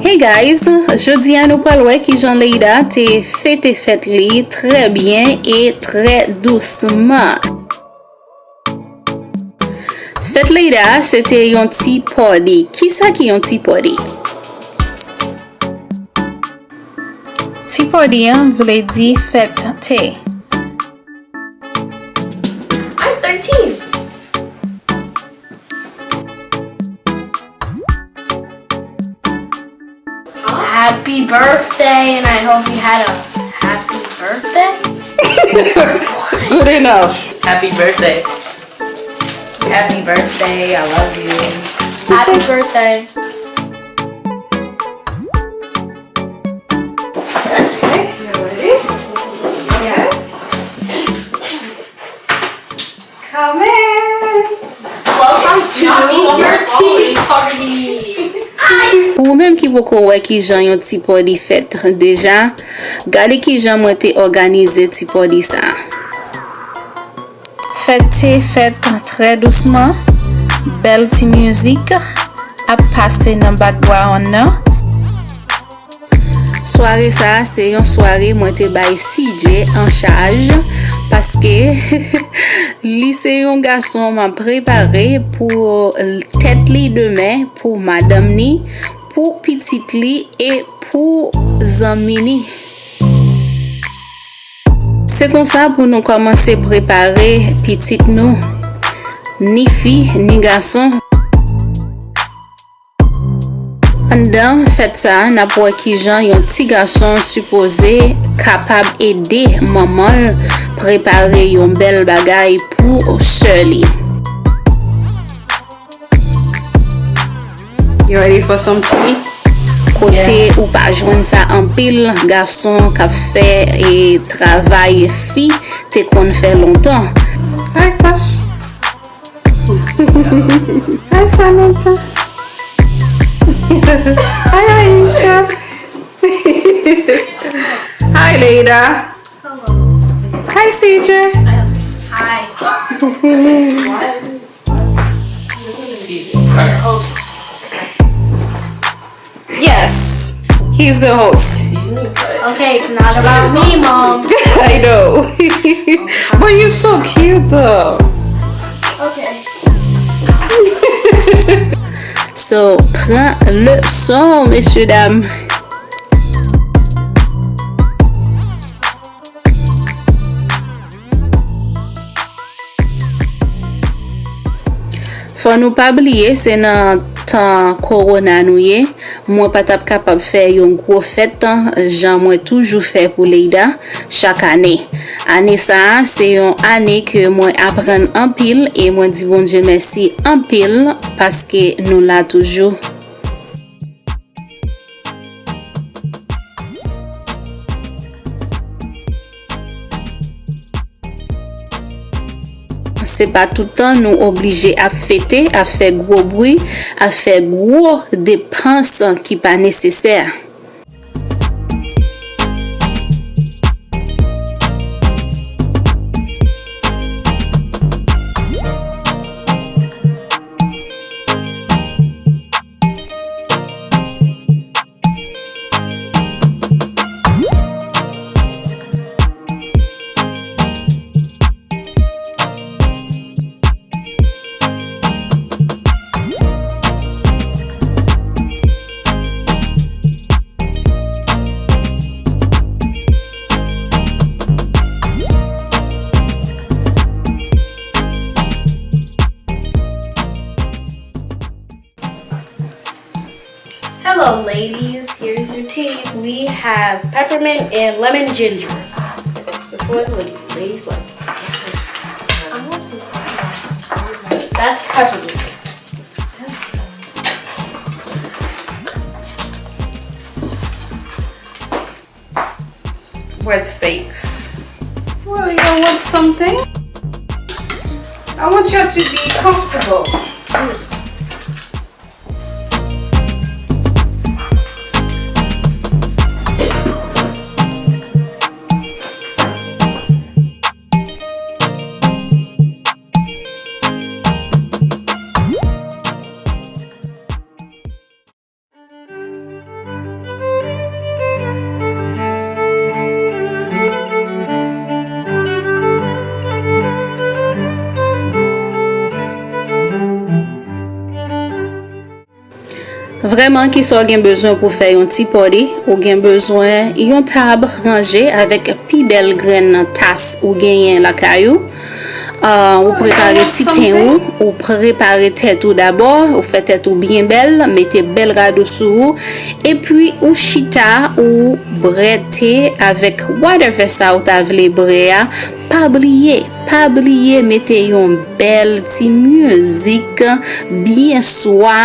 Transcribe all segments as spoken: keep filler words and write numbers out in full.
Hey guys, jodi a nou pral wè kijan Leida te fete fèt li trè byen e trè dousman. Fèt Leida se te yon ti party. Kisa ki yon ti party? Ti party an vle di fèt te. I'm thirteen. Happy birthday, and I hope you had a happy birthday. Good enough. Happy birthday. Happy birthday. I love you. Happy birthday. Okay, you ready? Yeah. Come in. Welcome to your tea party. Pou ou menm ki poko wè kijan yon ti party fèt deja, gade kijan mwen te òganize ti party sa. Fèt te fèt trè dousman, bèl ti mizik ap pase nan background nan. Sware sa a se yon sware mwen te bay C J an chaj, paske li se yon gason m ap prepare pou tèt li demen, pou madanm ni, pou pitit li e pou zanmi ni. Se konsa pou nou kòmanse prepare pitit nou, ni fi, ni gason. Anndan fèt sa a, n ap wè kijan yon ti gason sipoze kapab ede manman l prepare yon bèl bagay pou sè li. You ready for some tea? Kote ou pa jwenn sa anpil, gason k ap fè e travay fi te konn fè lontan. Hi, Sash. Hi, Samantha. Hi, Aisha. Hi, Leida. Hi, C J. Hi. Yes, he's the host. Okay, it's not about me, Mom. I know. But you're so cute, though. Okay. So, pran leson, mesye dam. Fò nou pa bliye, se nan tan kowona nou ye. Mwen pa t ap kapab fè yon gwo fèt, jan mwen toujou fè pou Leida chak ane. Ane sa a, se yon ane ke mwen aprann anpil e mwen di Bondye mèsi anpil paske nou la toujou. Se pa tout tan nou oblije ap fete, ap fè gwo bri, ap fè gwo depans ki pa nesesè. Hello, ladies. Here's your tea. We have peppermint and lemon ginger. Which one would ladies like? That's peppermint. Breadsticks. Well, you don't want something? I want y'all to be comfortable. Vrèman, kisa w gen bezwen pou fè yon ti party? Ou gen bezwen yon tab ranje avèk pi bèl grenn tas ou genyen lakay ou. Ah, ou prepare ti pen ou, ou prepare tèt ou dabò, ou fè tèt ou byen bèl, mete bèl rad ou sou ou, epi ou chita, ou bwè te avèk whatever sa ou ta vle bwè a. Pa bliye, pa bliye mete yon bèl ti mizik byen swa.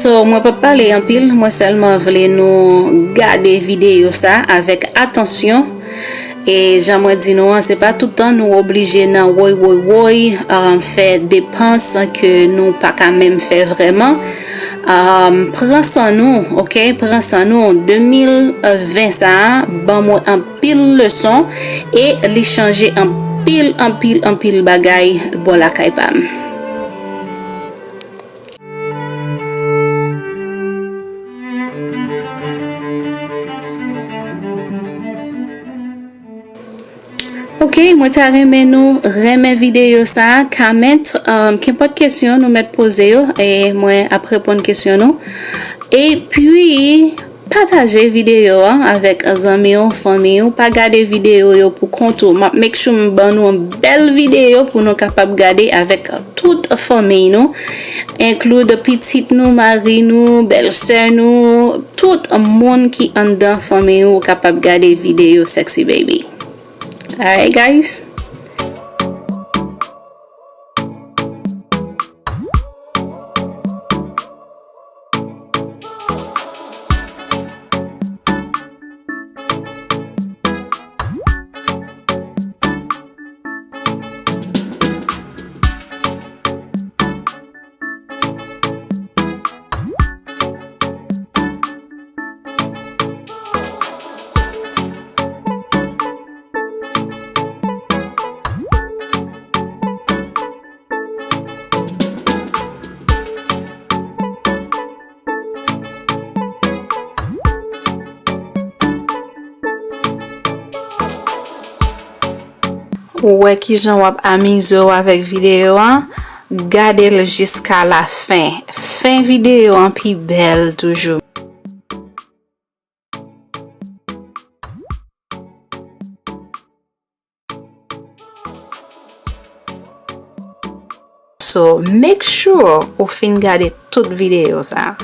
So, mwen p ap pale anpil, mwen sèlman vle nou gade videyo sa avèk atansyon. E jan mwen di nou an, se pa tout tan nou oblije nan woy, woy, woy, um, fè depans ke nou pa ka menm fè vrèman. Um, pran san nou, oke? Pran san nou. De mil ven sa a ban mwen anpil leson e li chanje anpil, anpil, anpil bagay bò lakay pa m. Ok, mwen ta renmen nou renmen videyo sa a, comment, um, kenpòt kesyon nou mèt poze yo, e mwen ap reponn kesyon nou. Epi, pataje videyo a avèk zanmi w, fanmi w. Pa gade videyo yo pou kont ou. M ap make sure m ban nou yon bèl videyo pou nou kapab gade avèk tout fanmi nou, include pitit nou, mari nou, bèlsè nou, tout moun ki anndan fanmi ou kapab gade videyo Sexy Baby. Alright, guys? Ou wè kijan w ap amize w avèk videyo a. Gade l jiska la fen. Fen videyo an pi bèl toujou. So, make sure ou fin gade tout videyo sa.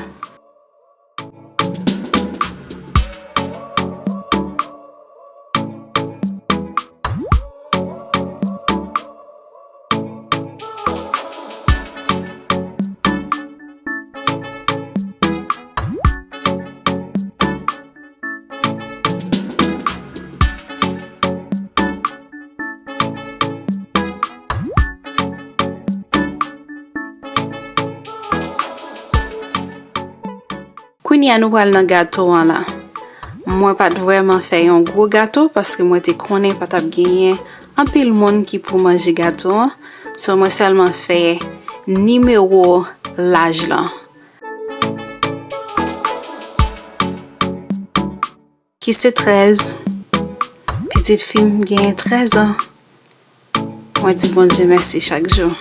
Kounye a nou pral nan gato an la. Mwen pa t vrèman fè yon gwo gato paske mwen te konnen pa t ap genyen anpil moun ki pou manje gato an. So mwen sèlman fè nimewo laj lan. Ki se trèz. Pitit fi m genyen trèz an. Mwen di Bondye mèsi chak jou.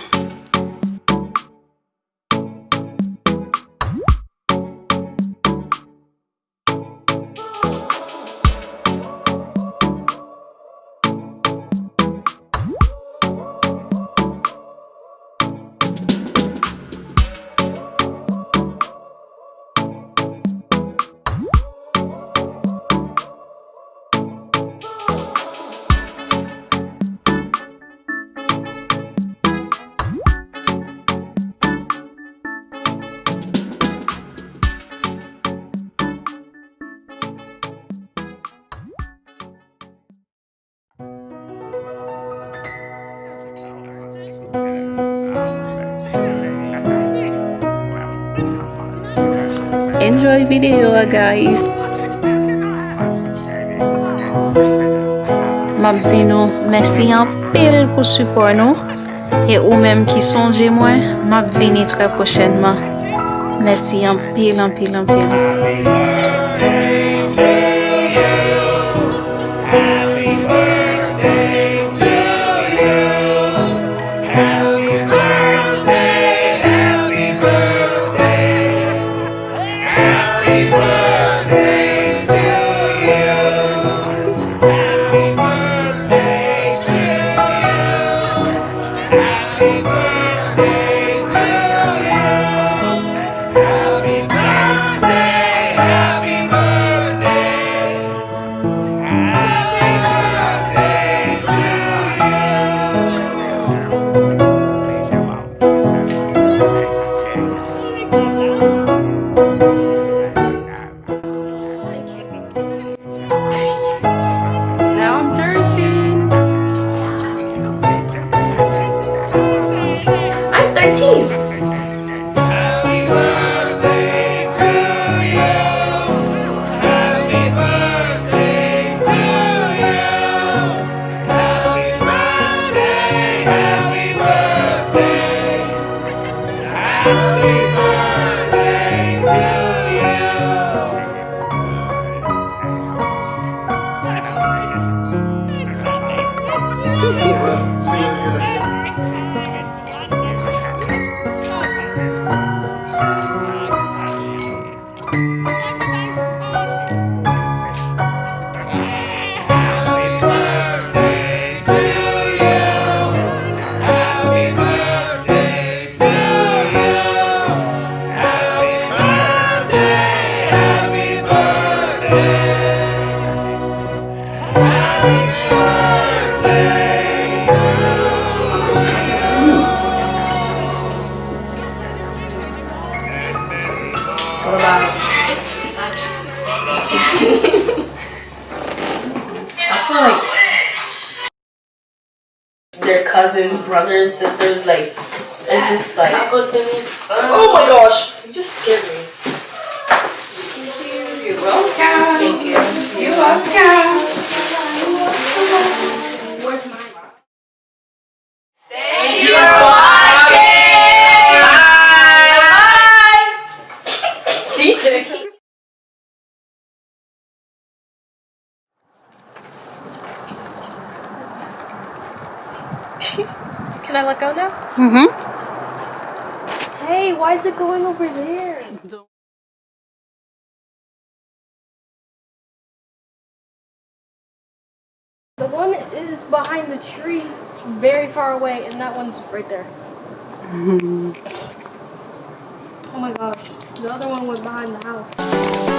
Enjoy videyo a, guys. M ap di nou mèsi anpil pou sipò nou. E ou menm ki sonje mwen, m ap vini trè pwochènman. Mèsi anpil, anpil, anpil. Now I'm thirteen. I'm thirteen. What about I feel like they're cousins, brothers, sisters, like, it's just like, oh my gosh, you just scared me. You're welcome. Thank you. You're welcome. Where's my mom? Thank you for watching. Bye. Bye. See you. Can I let go now? Mm-hmm. Hey, why is it going over there? The one is behind the tree, very far away, and that one's right there. Oh my gosh, the other one went behind the house.